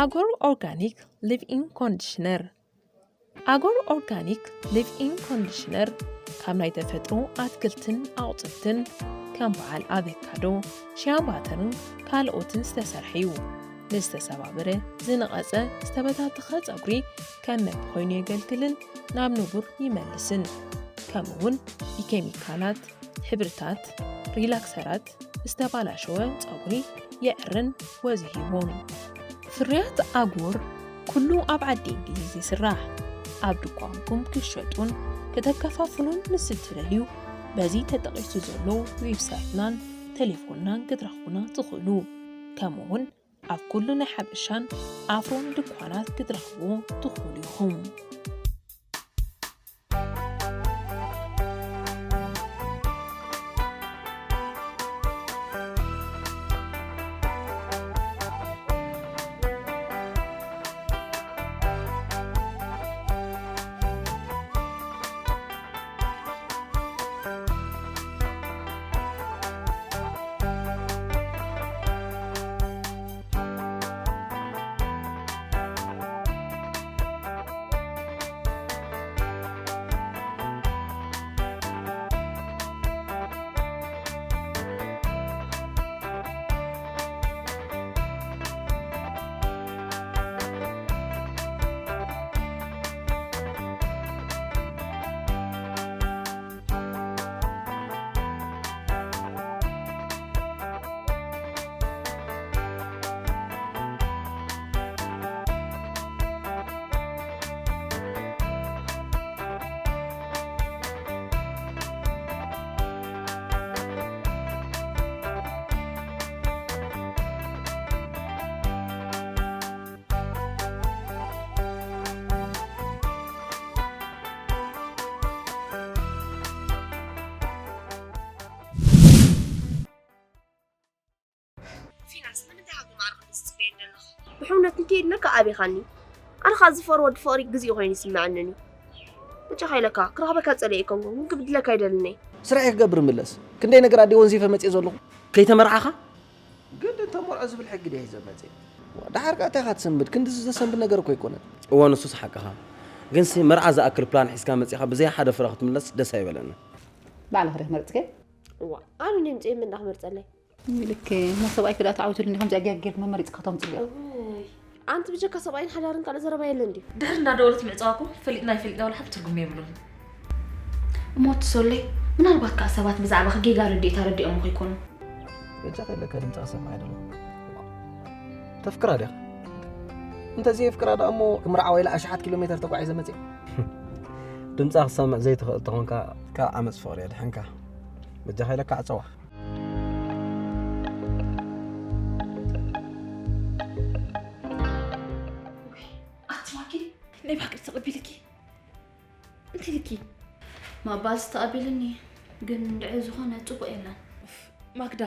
ኣጎር ኦርጋኒክ ሊቭ ኢን ኮንዲሽነር። ኣጎር ኦርጋኒክ ሊቭ ኢን ኮንዲሽነር ካብ ናይ ተፈጥሮ ኣትክልትን ኣቑፅልትን ከም በዓል ኣቨካዶ፣ ሽያ ባተርን ካልኦትን ዝተሰርሐ እዩ። ንዝተሰባበረ፣ ዝነቐጸ፣ ዝተበታተኸ ጸጉሪ ከም መብ ኮይኑ የገልግልን ናብ ንቡር ይመልስን። ከምኡ እውን ብኬሚካላት፣ ሕብርታት፣ ሪላክሰራት ዝተባላሸወ ጸጉሪ የዕርን ወዝ ይህቦን። ፍርያት ኣጎር ኩሉ ኣብ ዓዲ እንግሊዝ ይስራሕ። ኣብ ድኳንኩም ክሸጡን ከተከፋፍሉን ምስ እትደልዩ፣ በዚ ተጠቒሱ ዘሎ ዌብሳይትናን ቴሌፎንናን ክትረኽቡና ትኽእሉ። ከምኡ እውን ኣብ ኩሉ ናይ ሓበሻን ኣፍሮን ድኳናት ክትረኽብዎ ትኽእሉ ኢኹም። ፊናስ፣ ንምንታይ ካብቲ ማዕረ ክትጽበየኒ ዘለኻ? ብሕውነት እንከይድለካ ኣቤኻኒ። ኣነ ኸኣ እዚ ፈርወድ ፍቕሪ ግዜኡ ኮይኑ ይስምዐንን እዩ። ብቻ ኸይለካ፣ ክረኽበካ ጸሊኤ ኣይኮንኩን፣ ግን ክብድለካ ኣይደልን እየ። ስራሐይ ክገብር ምለስ። ክንደይ ነገር ኣደይ ወንዚፈ መጽየ ዘለኹ። ከይተመርዓኻ? ግድን ተመርዖ ዝብል ሕጊ ድየ ሒዘ መጽየ? ደሓር ከኣ እንታይ ኢኻ ትሰንብድ? ክንድዚ ዘሰንብድ ነገር እኮ ኣይኮነን። እወ፣ ንሱስ ሓቅኻ። ግንሲ መርዓ ዝኣክል ፕላን ሒዝካ መጺኻ ብዘይ ሓደ ፍረ ክትምለስ ደስ ኣይበለንን። ባዕልኺ ዲኺ መሪጽክዮ? እዋ፣ ኣነ እንድየ ምጽኤ፣ መን ደኣ ክመርጸለይ? ልክ፣ እሞ ሰብኣይኪ ደኣ ተዓዊቱሉ እንዲ ከምዚ ኣገያጊርኪ መመሪጽካ ተምጽልዮ። እዋይ፣ ኣንቲ ብጀካ ሰብኣይን ሓዳርን ካልእ ዘረባ የለን ድዩ? ድሕሪ እንዳደወለት ምዕጻዋኩም ፈሊጥና ኣይፈሊጥና ወላ ሓንቲ ትርጉም የብሉን። እሞ እቲ ሶለይ፣ ምናልባት ከኣ ሰባት ብዛዕባኺ ጌጋ ርድኢት ኣረዲኦምኺ ይኮኑ። በጃኺ ኣለካ ድምጻ ክሰምዕ ኣይደለኹ። ተፍቅራ ዲኻ? እንተዘየፍቅራ ደኣ እሞ ክምርዓዋ ኢለ ኣሽሓት ኪሎ ሜተር ተጓዒዘ መጽየ። ድምጻ ክሰምዕ ዘይትኽእል ተኾንካ ካብ ዓመጽ ፍቕሪ የድሕንካ። በጃኻ ኢለካ ዕጸዋ። ኣቲ ማኪ፣ ናይ ብሓቂ ተቐቢልኪ? እንታይ ኢልኪ? ምቕባልሲ ተቐቢልኒ፣ ግን እንድዒ ዝኾነ ጽቡቕ የለን። ኡፍ፣ ማክዳ፣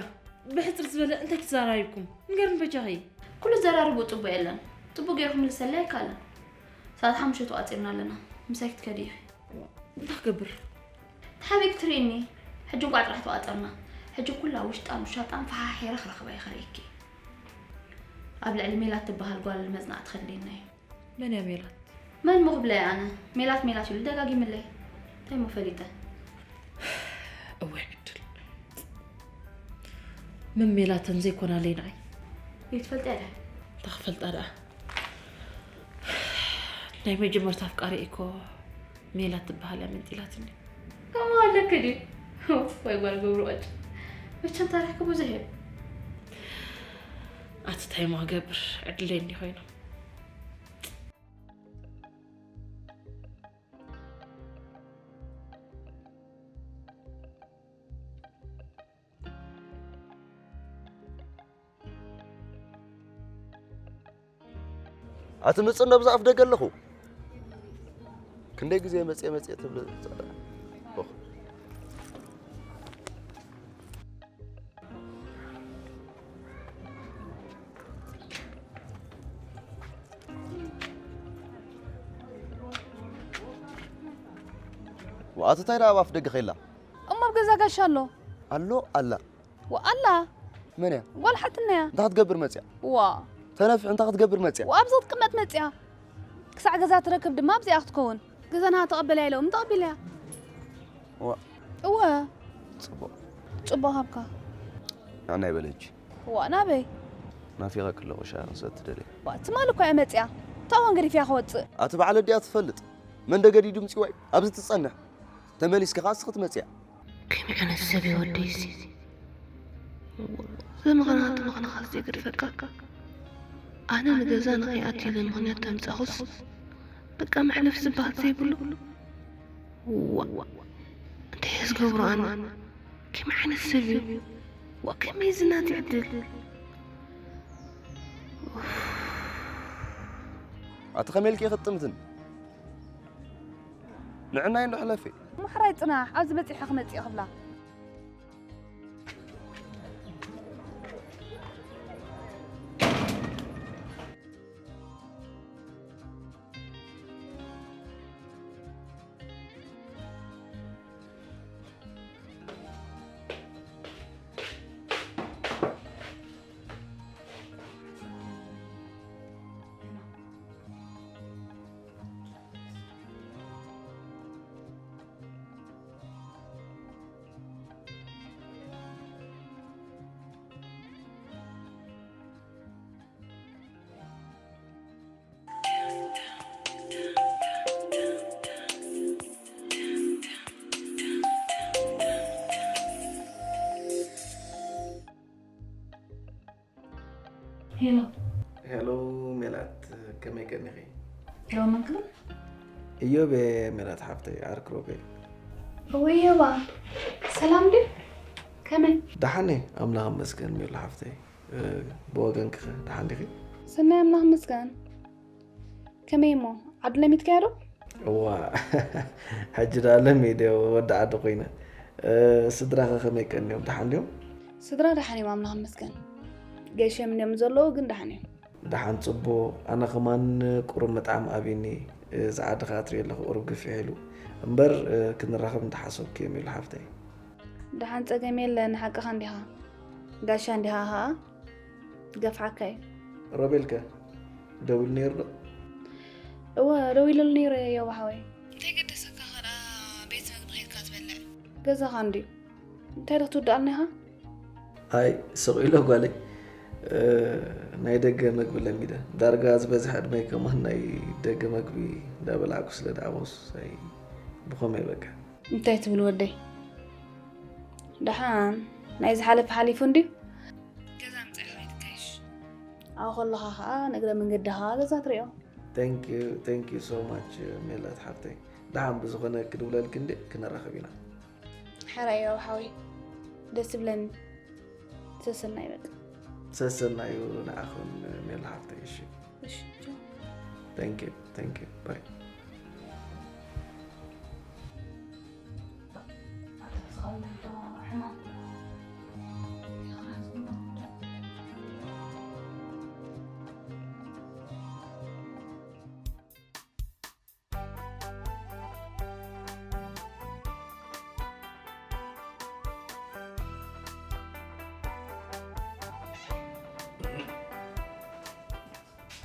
ብሕጽር ዝበለ እንታይ ተዘራሪብኩም? ንገርኒ በጃኺ። ኩሉ ዘራርቡ ጽቡቕ የለን። ጽቡቕ ገይሩ ክምልሰለይ ኣይከኣለን። ሰዓት ሓሙሽተ ተቋጺርና ኣለና። ምሳይ ክትከዲ ኢኺ። እንታይ ክገብር? ተሓቢእኪ ትርእይኒ። ሕጂ እንቋዕ ጥራሕ ተቋጸርና። ሕጂ ኩላ ውሽጣን ውሻጣን ፈሓሒረ ክረኽባ እየ ክርእየኪ። ኣብ ልዕሊ ሜላት ትበሃል ጓል መጽናዕቲ ከድልየና እዩ። መን እያ ሜላት? መን እሞ ክብላ እየ ኣነ? ሜላት ሜላት ኢሉ ደጋጊምለይ። እንታይ እሞ ፈሊጠ? እዋይ ዕድል። መን ሜላተን ዘይኮናለይ ንዓይ? ዘይትፈልጥያ ድያ? እንታይ ክፈልጣ ደኣ? ናይ መጀመርታ ኣፍቃሪ እኮ ሜላት ትበሃል እያ መንጢላትኒ። ከምኡ ኣለኪ ድዩ? ወይ ጓል ገብሩ ቀጭ። መቸም ታሪኽኪ ብዙሕ እዩ። ኣቲ እንታይ እሞ ክገብር፣ ዕድለይ እንዲ ኮይኑ። ኣቲ ምጽእ፣ ነብዛ ኣፍ ደገ ኣለኹ። ክንደይ ግዜ መጽየ መጽየ ትብል ጸዳ። ኦኽ። ወኣቲ እንታይ ደኣ ኣብ ኣፍ ደገ ኸይላ? እሞ ኣብ ገዛ ጋሻ ኣሎ። ኣሎ ኣላ። ወኣላ። መን እያ? ጓል ሓትና እያ። እንታይ ክትገብር መጽያ? ዋ፣ ተነፍሕ እንታይ ክትገብር መጽያ? ወኣብዚ ክትቅመጥ መጽያ። ክሳዕ ገዛ ትረክብ ድማ ኣብዚኣ ክትከውን። ገዛና ተቐበልያ ኢሎም ተቐቢልያ። ዋ፣ እወ፣ ጽቡቕ። ጽቡቕ ሃብካ። ንዓና ይበል ሕጂ። ዋ፣ ናበይ? ናፊቐ ክለኹ ሻሂ ክንሰቲ ደልየ። ዋ፣ ትማሊ እኳ እያ መጽያ። እታ እውን ገዲፍያ ክወጽእ። ኣቲ በዓል ኣዲኣ ትፈልጥ። መን ደገዲዱ ምጽዋይ? ኣብዚ ትጸንሕ። ተመሊስኪ ከኣ እስኺ ትመጽያ። ከመይ ዓይነት ሰብ እዩ ወደይሲ? ብምኽንያት ምኽንኻስ ዘይገድፈካ። ኣነ ንገዛ ንኸይኣትይለ ምኽንያት ተምጻኹስ በቃ መሕለፍ ዝበሃል ዘይብሉ። ዋ፣ እንታይ እየ ዝገብሮ ኣነ? ከመይ ዓይነት ሰብ እዩ? ዋ፣ ከመይ ዝናት ይዕድል? ኣቲ ከመይ ኢልኪ ክትጥምትን? ንዕናይ እንዶ ሕለፊ። ምሕራይ ጽናሕ፣ ኣብዚ በጺሐ ክመጽእ ክብላ። ሄሎ ሄሎ ሜላት፣ ከመይ ቀኒኺ? ሎምን ክብል እዮብ እየ ሜላት ሓፍተይ፣ ዓርኪ ሮቤል። እወ እዮባ፣ ሰላም ድዩ? ከመይ? ደሓን እየ ኣምላኽ ይመስገን ሜሉ ሓፍተይ። ብወገንኪ ኸ ደሓን ዲኺ? ሰናይ ኣምላኽ ይመስገን። ከመይ እሞ ዓዱ ለሚድካዮ ዶ? እዋ ሕጂ ደኣ ለሚደ ወዲ ዓዲ ኮይነ። ስድራኸ ከመይ ቀንዮም፣ ደሓን ድዮም? ስድራ ደሓን እዮም ኣምላኽ ይመስገን። ገይሾም እዮም ዘለዉ ግን ደሓን እዮም። ደሓን ጽቡቕ። ኣነ ከማን ቁሩብ ምጥዓም ኣብዩኒ። እዚ ዓዲ ኸኣ ትሪኦ ኣለኹ ቁሩብ ግፍሕ ኢሉ እምበር ክንራኸብ እንዳሓሰብኩ እየ ሜሉ ሓፍተይ። ደሓን ጸገም የለን ሓቅኻ እንዲኻ። ጋሻ እንዲኻ ኸኣ ገፍዓካ እዩ። ሮቤልከ ደዊሉ ነይሩ ዶ? እወ ደዊሉሉ ነይሩ እዮብ ሓወይ። እንታይ ገደሰካ ኸኣ ቤት መግቢ ኸይድካ ትበልዕ? ገዛኻ እንድዩ። እንታይ ዶ ክትውድኣልና ኢኻ? ኣይ ስቕ ኢለ ጓለይ፣ ናይ ደገ መግቢ ለሚደ። ዳርጋ ዝበዝሐ ዕድመይ ከማን ናይ ደገ መግቢ እንዳበላዕኩ ስለ ደኣበስኩስ ኣይ ብኸመይ በቃ። እንታይ ትብል ወደይ? ደሓን ናይ ዝሓለፈ ሓሊፉ እንድዩ። ገዛ ምጻእኻ ኣይትጋይሽ። ኣብኡ ከለኻ ኸኣ ንእግረ መንገድኻ ገዛ ትሪኦ። Thank you, thank you so much ሜላት ሓፍተይ። ደሓን ብዝኾነ ክድውለልኪ እንዴ ክነራኸብ ኢና። ሓራይ ዮብ ሓወይ ደስ ይብለኒ። ሰሰናይ በቃ። ሰሰናዩ ንዓኹን ሜሉ ሓፍተይ። እሺ እሺ ቻው። Thank you, thank you. Bye.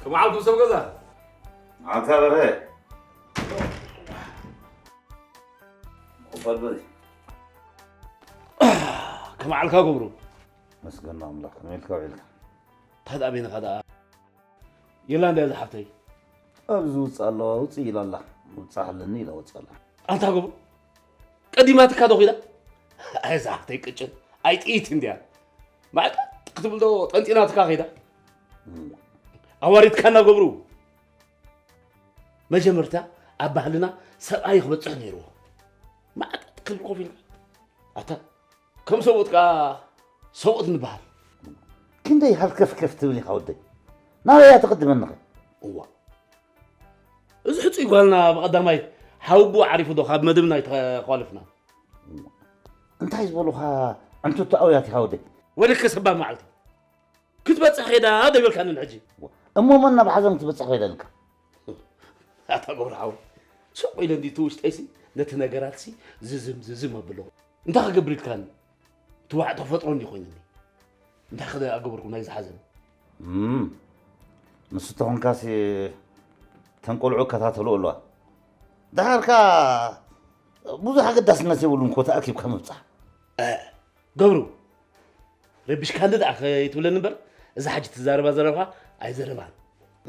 ከመዓልኩም ሰብ ገዛ? ኣንታ በርሀ። ኮፋል በል። ከመዓልካ ገብሩ? መስገን ኣምላኽ፣ ከመይ ኢልካ ውዒልካ? እንታይ ደኣ በይንኻ ደኣ? የላን ድያ ዝሓፍተይ? ኣብዚ ውፅእ ኣለዋ፣ ውፅእ ኢላ ኣላ። ውፅእ ኣለኒ ኢላ ውፅእ ኣላ። ኣንታ ገብሩ፣ ቀዲማትካ ዶ ኺዳ? ኣይ ዝሓፍተይ ቅጭን፣ ኣይ ጥይት እንድያ። ማዕጠጥ ክትብል ዶ ጠንጢናትካ ኺዳ? ኣዋሪድካና ገብሩ። መጀመርታ ኣብ ባህልና ሰብኣይ ክበጽሕ ነይርዎ። ማዕጠጥ ክብል ኮፍ ኢልካ። ኣታ ከም ሰብኡት ከኣ ሰብኡት ንበሃል። ክንደይ ሃልከፍከፍ ትብል ኢኻ ወደይ? ናበይ እያ ትቕድመኒ ኸ? እዋ እዚ ሕጹይ ጓልና ብቐዳማይ ሓውቡ ዓሪፉ ዶ ካብ መደብና ኣይተዃለፍና። እንታይ ዝበሉኻ ዕንቱቶ ኣውያት ኢኻ ወደይ? ወደከ ሰባብ መዓልቲ ክትበጽሕ ኸይዳ ዶ ይበልካኒ ንሕጂ? እሞ መን ናብ ሓዘን ክትበጽሕ ኸይዳ ኢልካ? ኣታ ገብሩ ሓወይ ስቕ ኢለ እንዲ እቲ ውሽጠይሲ ነቲ ነገራትሲ ዝዝም ዝዝም ኣብሎ። እንታይ ክገብር ኢልካኒ? እቲ ዋዕ ተፈጥሮ እንዲ ኮይኑኒ። እንታይ ክደ ኣገበርኩ ናይዚ ሓዘን? እም፣ ንሱ ተኾንካሲ ተን ቆልዑ እከታተልኦ ኣለዋ። ደሓር ከኣ ብዙሕ ኣገዳስነት የብሉን እኮ ተኣኪብካ ምብጻሕ። ገብሩ፣ ረቢሽካኒ ደኣ ከይትብለኒ እምበር፣ እዛ ሕጂ ትዛረባ ዘለኻ ኣይዘረባን።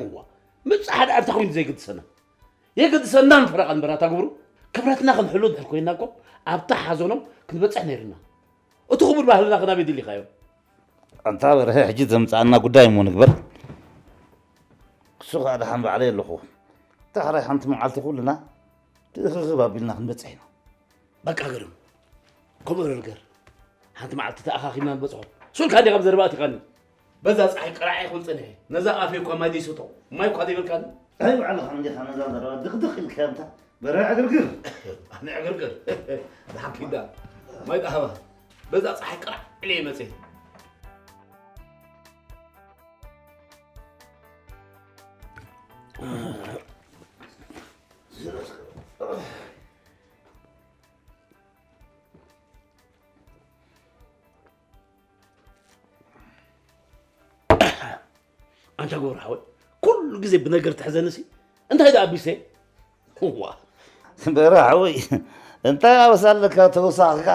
እዋ፣ ምብጻሕ ደኣ እንታይ ኮይኑ ዘይግድሰና? የግድሰና ንፈረቓ እምበር ኣታ ገብሩ። ክብረትና ክንሕሉ እንድሕር ኮይንና እኮ ኣብታ ሓዘኖም ክንበጽሕ ነይርና። እቲ ክቡር ባህልና ክናበይ ድሊኻዮ? ኣንታ በርሀ፣ ሕጂ ዘምጽኣና ጉዳይ እሞ ንግበር። እሱ ኸኣ ደሓን ባዕለይ ኣለኹ። ዳሕራይ ሓንቲ መዓልቲ ኩልና ትእኽኽብ ኣቢልና ክንበጽሕ ኢና። በቃ ግርም፣ ከምኡ ርርገር። ሓንቲ መዓልቲ ተኣኻኺብና ንበጽሖ። ሱልካ እንዲኻ ብዘረባ ኣቲኻኒ። በዛ ጸሓይ ቀራዕ ኣይኮን ጸኒሐ። ነዛ ኣፈይ እኳ ማይ ዘይሰቶ፣ ማይ እኳ ዘይበልካኒ። ኣይ ባዕልኻ እንዲኻ ነዛ ዘረባ ድኽድኽ ኢልካያ እምታ። በረ ዕግርግር። ኣነ ዕግርግር። ደሓን ኪዳ። ማይ ጣህባ። በዛ ጸሓይ ቀራዕ ኢለ እየ መጽየ። ኣንታ ገብሩ ሓወይ፣ ኩሉ ግዜ ብነገር ትሕዘንሲ እንታይ ደኣ ኣቢሰ? እዋ። በረ ሓወይ፣ እንታይ ኣበሳ ኣለካ ተወሳኽካ?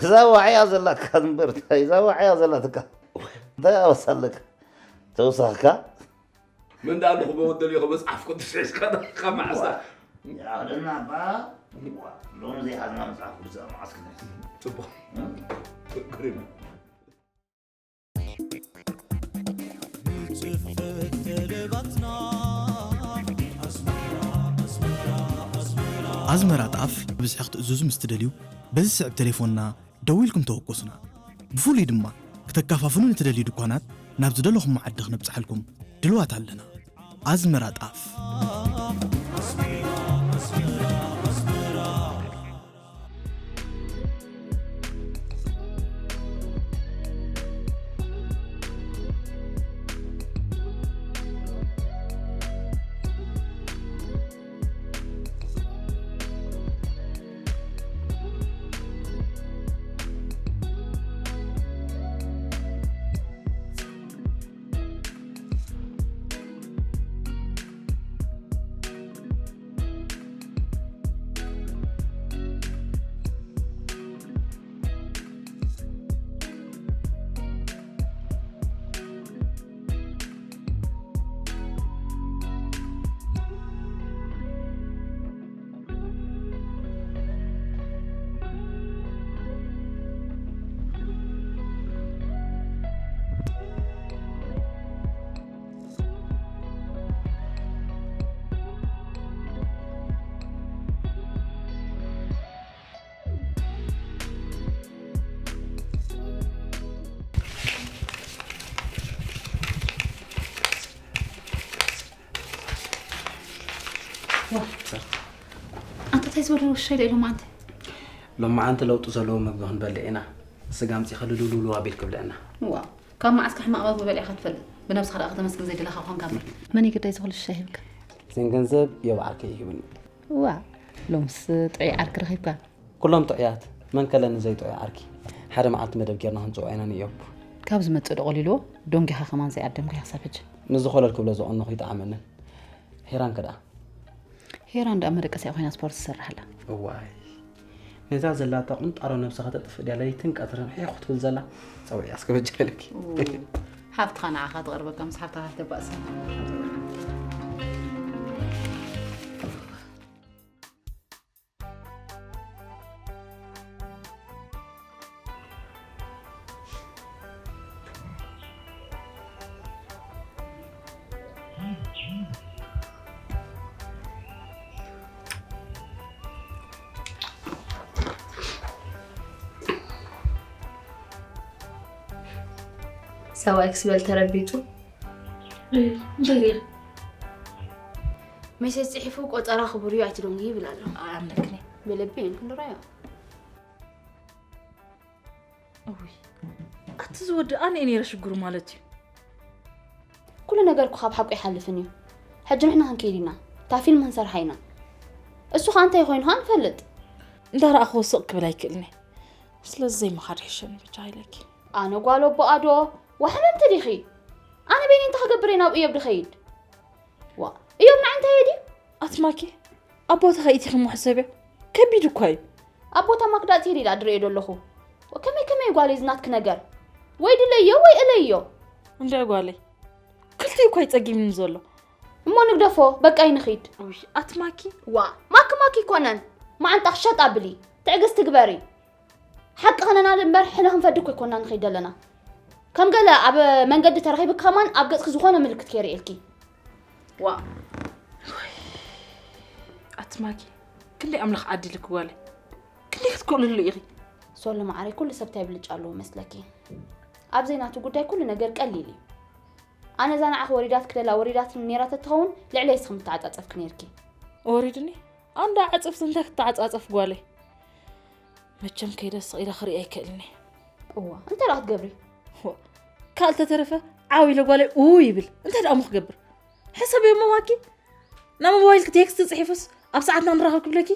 እዛ ዋዕያ ዘላካ እምበር፣ እንታይ እዛ ዋዕያ ዘላትካ? እንታይ ኣበሳ ኣለካ? ተወሳኽካ? መን ደኣ ኣለኹ በወደልዮ መጽሓፍ ቅዱስ ሒዝካ ካብ መዓሳ? ያለና እባ፣ እዋ፣ ሎሚ ዘይሓዝና መጽሓፍ ቅዱስ ኣብ መዓስ ክንሕዝ? ጽቡቕ። እም? ግርም። ኣዝመራ ጣፍ ብዝሒ ክትእዝዙ ምስ ትደልዩ፣ በዚ ስዕብ ቴሌፎንና ደዊልኩም ተወከሱና። ብፍሉይ ድማ፣ ክተካፋፍሉን እትደልዩ ድኳናት ናብ ዝደለኹሞ ዓዲ ክነብጽሓልኩም ድልዋት ኣለና። ኣዝመራ ጣፍ። ኣንታ እንታይ ዝበለ ውሻ ኢለ ኢሎም ኣንተ? ሎማዓንቲ ለውጢ ዘለዎ ምግቢ ክንበልዕ ኢና። ስጋ ኣምጺኻ ልልውልውልው ኣቢልኪ ብልዕና። ዋው፣ ካብ መዓስካ ሕማቕ ምግቢ በሊዕካ ትፈልጥ? ብነብስኻ ደኣ ከተመስግን ዘይደለኻ ኮንካ እምበር። መን እዩ ግዳይ እዚ ኩሉ ሽሻይ ሂብካ? እዘን ገንዘብ ዮብ ዓርከይ ይህብኒ። ዋ፣ ሎምስ ጥዑይ ዓርኪ ረኺብካ። ኩሎም ጥዑያት፣ መን ከለኒ ዘይጥዑይ ዓርኪ? ሓደ መዓልቲ መደብ ጌርና ክንጽውዖ ኢና ንዮብ። ካብ ዝመጽእ ዶ ቀሊልዎ? ዶንጊኻ ከማን ዘይዓደምኩ ኢኻ ክሳብ ሕጂ። ንዝኾለል ክብሎ ዝቐነኹ ይጠዓመንን። ሄራን ከ ደኣ? ሄራን ደኣ መደቀሲኣ ኮይና ስፖርት ትሰርሕ ኣላ። እዋይ። ነዛ ዘላታ ቁንጣሮ ነብስኻ ተጥፍእ ድያ ለይትን ቀትርን ሒኹ ትብል ዘላ? ጸውዕያ እስከ በጃ ኢለኪ። ኡ፣ ሓፍትኻ ንዓኻ ትቐርበካ ምስ ሓፍትኻ ከተባእሳ። ሰብኣይ ክስበል ተረቢጹ። እንታይ ሪር? ሜሴጅ ጽሒፉ ቆጸራ ክቡር እዩ ኣይትደንጉ ይብል ኣሎ። ኣምለክኒ። ብልቢ እየን ክንድራዮ። እውይ፣ ኣቲ ዝወዲ ኣነ እየ ነይረ ሽግሩ ማለት እዩ። ኩሉ ነገር እኮ ካብ ሓቁ ይሓልፍን እዩ። ሕጂ ንሕና ክንከይድ ኢና። እታ ፊልም ክንሰርሓ ኢና። እሱ ኸኣ እንታይ ኮይኑ ኸኣ ንፈልጥ። እንዳረኣኽዎ ስቕ ክብል ኣይክእልን እየ። ስለዚ ዘይምኻድ ይሕሸኒ ብቻ ኢለኪ። ኣነ ጓል ኣቦኣ ዶ? ዋሕምምቲ ዲኺ? ኣነ በይነይ እንታይ ክገብር እየ ናብ እዮብ ድኸይድ? እዮም ንዓይ እንታይ እየ ድዩ? ኣትማኪ፣ ኣብ ቦታኻ ኢቲኺ እሞ ሕሰብዮ። ከቢድ እኳ እዩ። ኣብ ቦታ ማክዳ ትሄድ ኢላ ድርእዮ ደለኹ። ከመይ ከመይ ጓለይ ዝናትክ ነገር? ወይ ድለዮ ወይ እለዮ። እንድዒ ጓለይ፣ ክልቲኡ እኳ እዩ ጸጊምኒ ዘሎ። እሞ ንግደፎ፣ በቃ ይንኺድ። ውይ፣ ኣትማኪ። ዋ፣ ማኪ ማኪ ይኮነን። መዓንጣኽ ሸጥ ኣብሊ። ትዕግስቲ ግበሪ። ሓቂ ኸነናድ እምበር ሕነ ክንፈዲ እኮ ኣይኮና ንኸይድ ዘለና። ከም ገለ ኣብ መንገዲ ተረኺብካ ከማን ኣብ ገጽኪ ዝኾነ ምልክት ከይርእየልኪ። ዋ። ኣትማኪ፣ ክንደይ ኣምላኽ ዓዲልክ ጓለይ። ክንደይ ክትክእልሉ ኢኺ። ሶሎ መዓረይ፣ ኩሉ ሰብ እንታይ ብልጫ ኣለዎ መስለኪ? ኣብ ዘይናቱ ጉዳይ ኩሉ ነገር ቀሊል እዩ። ኣነ እዛ ንዓኺ ወሪዳት ክደላ ወሪዳትኒ ነይራ ተትኸውን ልዕለይ እስኺ ምተዓጻጸፍኪ ነይርኪ። ወሪድኒ? ኣንዳ ዓጸፍቲ እንታይ ክተዓጻጸፍ ጓለይ? መቸም ከይደ ስቕ ኢለ ክርኢ ኣይክእልን እየ። እዋ፣ እንታይ ደኣ ክትገብሪ? ዋ፣ ካልእ ተተረፈ ዓው ኢለ ጓለይ ኡ ይብል። እንታይ ደኣ እሞ ክገብር? ሕሰብ እሞ ማኪ። ናብ ሞባይልኪ ቴክስት ጽሒፉስ ኣብ ሰዓትና ንራኸብ ክብለኪ?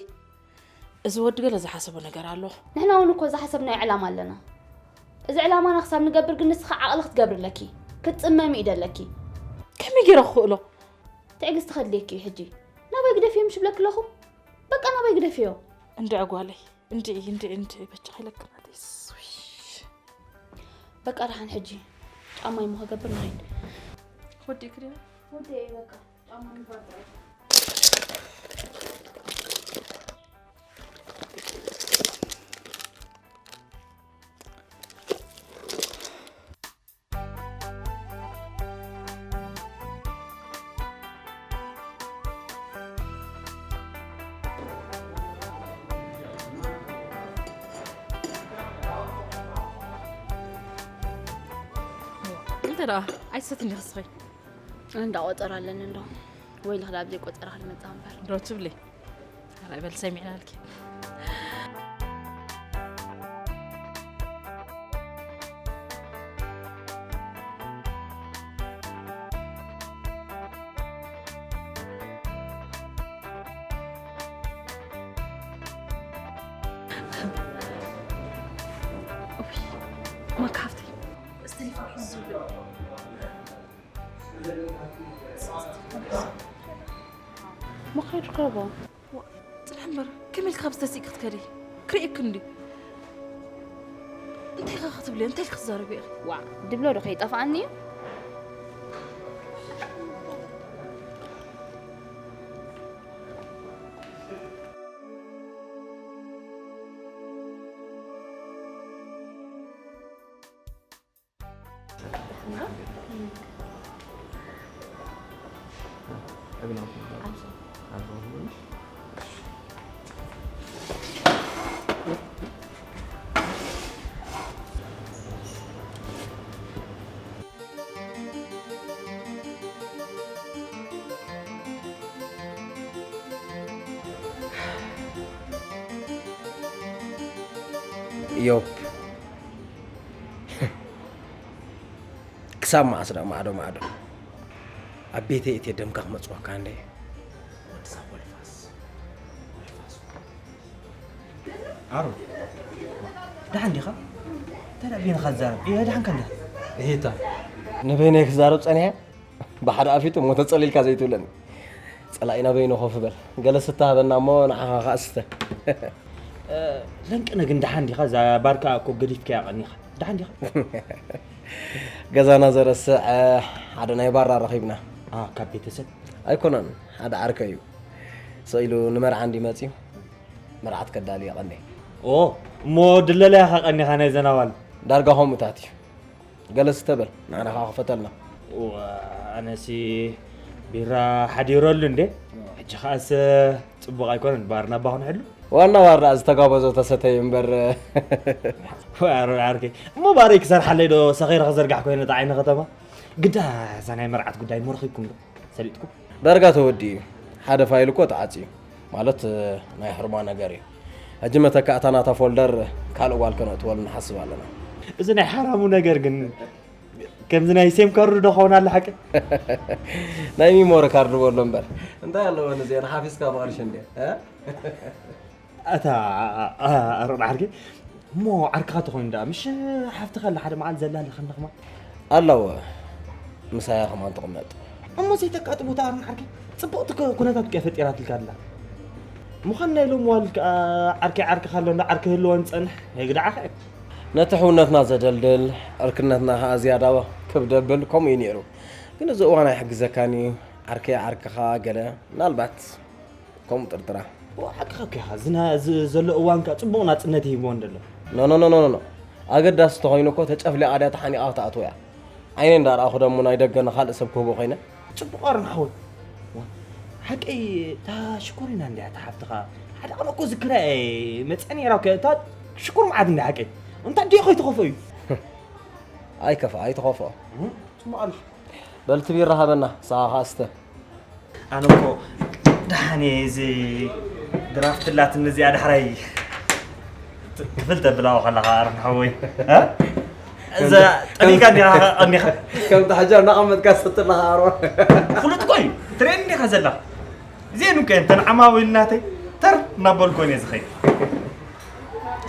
እዚ ወዲ ገለ ዝሓሰቦ ነገር ኣሎ። ንሕና እውን እኮ ዝሓሰብናዮ ዕላማ ኣለና። እዚ ዕላማና ክሳብ ንገብር ግን ንስኺ ዓቕሊ ክትገብሪ ኣለኪ። ክትጽመሚ እዩ ደለኪ። ከመይ ገይረ ክኽእሎ? ትዕግስቲ ከድልየኪ እዩ ሕጂ። ናባይ ግደፍዮ ምሽ ብለኪ ኣለኹ። በቃ ናባይ ግደፍዮ። እንድዒ ጓለይ፣ እንድዒ፣ እንድዒ፣ እንድዒ፣ በጃኺ ኢለኪ ናተይስ፣ ውይ። በቃ ደሓን ሕጂ ጫማይ እሞ ክገብር ንኸይድ። ወዲእኪ ድዩ? ወዲኤ በቃ ጫማ ምግባር ጥራይ። እንታይ ደኣ ኣይትሰትን ዲኺ እስኺ? እንዳ ቆጸራ ኣለኒ እንዶ። ወይ ልኽዳ ኣብ ዘይቆጸራ ክንመጻ እምበር። ዶ ትብሊ? ራይ በል ሰሚዕናልኪ። ማካ ሃፍተይ፣ እስቲ ቴሌፎን ሕዚ ዝብል። መኻይድ ከቦ። ጽንሕ እምበር፣ ከመይ ኢልካ ኣብዚ ተሲእኪ ክትከዲ? ክርእየኪ እንድዩ። እንታይ ኢኻ ክትብሊ? እንታይ ኢልካ ክትዛረቢ ኢኺ? ዋእ፣ ድብሎ ዶ ከይጠፍኣኒ እዩ? ዮፕ። ክሳብ መዓስ ደኣ ማዕዶ ማዕዶ? ኣብ ቤተይ እትየ ደምካ ክመጽወካ እንደ። ወዲ ሳብ ወልፋስ። ወልፋስ። ኣሮ፣ ደሓን ዲኻ? እንታይ ደኣ በይንኻ ትዛረብ? እየ፣ ደሓንካ እንዲኻ? እሂታ። ንበይነይ ክዛረብ ጸኒሐ? ብሓደ ኣፊቱ እሞ ተጸሊልካ ዘይትብለኒ። ጸላኢና በይኑ ኮፍ በል። ገለ ስተ ሃበና እሞ ንዓኻ ከኣ ስተ። እ፣ ለንቅነ ግን ደሓን ዲኻ? እዛ ባርካ እኮ ገዲፍካያ ቀኒኻ። ደሓን ዲኻ? ገዛና ዘረስዕ፣ እ፣ ሓደ ናይ ባራ ረኺብና። ኣ፣ ካብ ቤተሰብ? ኣይኮነን፣ ሓደ ዓርከይ እዩ። ስቕ ኢሉ ንመርዓ እንዲ መጺኡ፣ መርዓት ከዳሊ ይቐንየ። ኦ፣ እሞ ድለለያ ኸቐኒኻ ናይ ዘናዋል? ዳርጋ ከምኡታት እዩ። ገለ ስተ በል፣ ንዓና ኸዓ ክፈተልና። ዋ፣ ኣነሲ ቢራ ሓዲረሉ እንዴ? ሕጂ ኸዓስ ጽቡቕ ኣይኮነን፣ ባርና እባ ክንሕሉ። ዋና ባር ደኣ ዝተጋበዞ ተሰተዩ እምበር። ዋ፣ ኣረ ዓርከይ፣ እሞ ባረይ ክሰርሓለይ ዶ ሰኺረ ክዘርጋሕ ኮይነ እታ ዓይኒ ከተማ? ግዳ እዛ ናይ መርዓት ጉዳይ እሞ ረኺብኩም ዶ? ሰሊጥኩም? ዳርጋ ተወዲኡ እዩ። ሓደ ፋይል እኮ ተዓጽዩ። ማለት፣ ናይ ሕርማ ነገር እዩ። ሕጂ መተካእታ ናታ ፎልደር ካልእ ጓል ከነእትወሉ ንሓስብ ኣለና። እዚ ናይ ሓራሙ ነገር ግን ከምዚ ናይ ሴም ካርዱ ዶ ኸውን ኣሎ ሓቂ? ናይ ሚሞሪ ካርድ በሎ እምበር። እንታይ ኣለዎ ንዚአን ሓፊዝካ ብቕርሺ እንድየ፣ እ? ኣታ፣ ኣ-፣ ኣ-፣ ኣሮን ዓርኪ፣ እሞ ዓርክኻ ተኾይኑ ደኣ፣ ምሽ ሓፍትኻ ኣላ ሓደ መዓልቲ ዘላ ኣላ ከም ለኽማ? ኣለዎ፣ ምሳያ ከማን ትቕመጥ። እሞ ዘይተቃጥቡ እታ ኣሮን ዓርኪ? ጽቡቕቲ ኩ- ኩነታት ከ ፈጢራትልካ ኣላ። ምዃን ናይ ሎም ዋል ከኣ ዓርከይ ዓርክኻ ኣሎ እንዶ ዓርኪ ህልወን ጸንሕ የግድዓኸ። ነቲ ሕውነትና ዘደልድል፣ ዕርክነትና ከኣ ዝያዳ ክብ ደብል፣ ከምኡ እዩ ነይሩ። ግን እዚ እዋን ኣይሕግዘካን እዩ። ዓርከይ ዓርክኻ ገለ ምናልባት ከምኡ ጥርጥራ። ሓቅኻ እኮ ኢኻ። እዚ ና- እዚ ዘሎ እዋን ከኣ ጽቡቕ ናጽነት ይህብዎ እንደሎ። ኖ ኖ ኖ ኖ ኖ። ኣገዳሲ ተኾይኑ እኮ ተጨፍሊቓ ድያ ተሓኒቓ ክትኣትዎ እያ። ዓይነይ እንዳረኣኹ ደሞ ናይ ደገ ንኻልእ ሰብ ክህቦ ኮይነ። ጽቡቕ ኣርን ሓወይ። ሓቀይ እታ ሽኮሪና እንድያ እታ ሓፍትኻ። ሓደ ቀን እኮ ዝክራ እየ መጸ ነይራ እኮ እታ ሽኩር መዓት እንድያ ሓቀይ። እንታይ ድዮ ከይትኸፍኦ እዩ። ኣይከፍኣ ኣይትኸፍኦ። ጽቡቕ ኣለኻ። በል እቲ ቢራ ሃበና፣ ንስኻ ኸኣ ስተ። ኣነ እኮ ደሓን እየ፣ እዚ ድራፍት ላትኒ እዚኣ ዳሕራይ ክፍል ተብላዎ ከለኻ ኣርም ሓወይ። እ? እዛ ጠሚካ እንዲኻ ቀኒኻ። ከምቲ ሓጃ እናቐመጥካ ስትለኻ ኣርማ። ፍሉጥ እኮ እዩ። ትሬን እንዲኻ ዘለኻ። እዚአን እኮ እየን እተን ዓማዊል ናተይ ተር እናበልኩ እየ ዝኸይድ።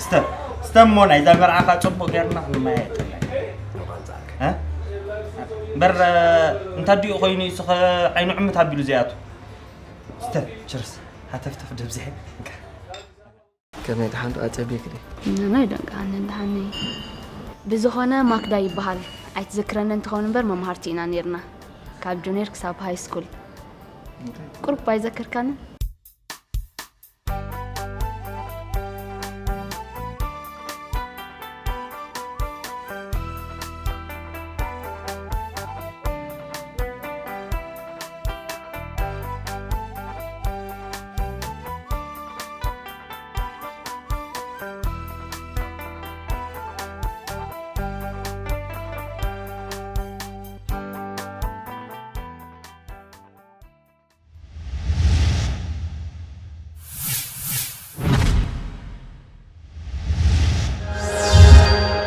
ስተ፣ ስተ እሞ ናይዛ መርዓኻ ጽቡቕ ጌርና ክንመያየጠላ ኢና። እ? እምበር፣ እንታ ዲኡ ኮይኑ እሱ ኸ ዓይኑ ዕምት ኣቢሉ ዘይኣቱ። ስተ፣ ችርስ፣ ሃተፍተፍ ደብዚሐ። ከመይ ደሓን ደኣ ጸቢቕኪ ድዩ? ንዓይ ደንቀዓኒ ደሓን እየ። ብዝኾነ ማክዳ ይበሃል። ኣይትዝክረኒ እንተኾን እምበር መምሃርቲ ኢና ኔርና። ካብ ጁኒየር ክሳብ ሃይ ስኩል። ቁሩብ ኣይዘከርካንን?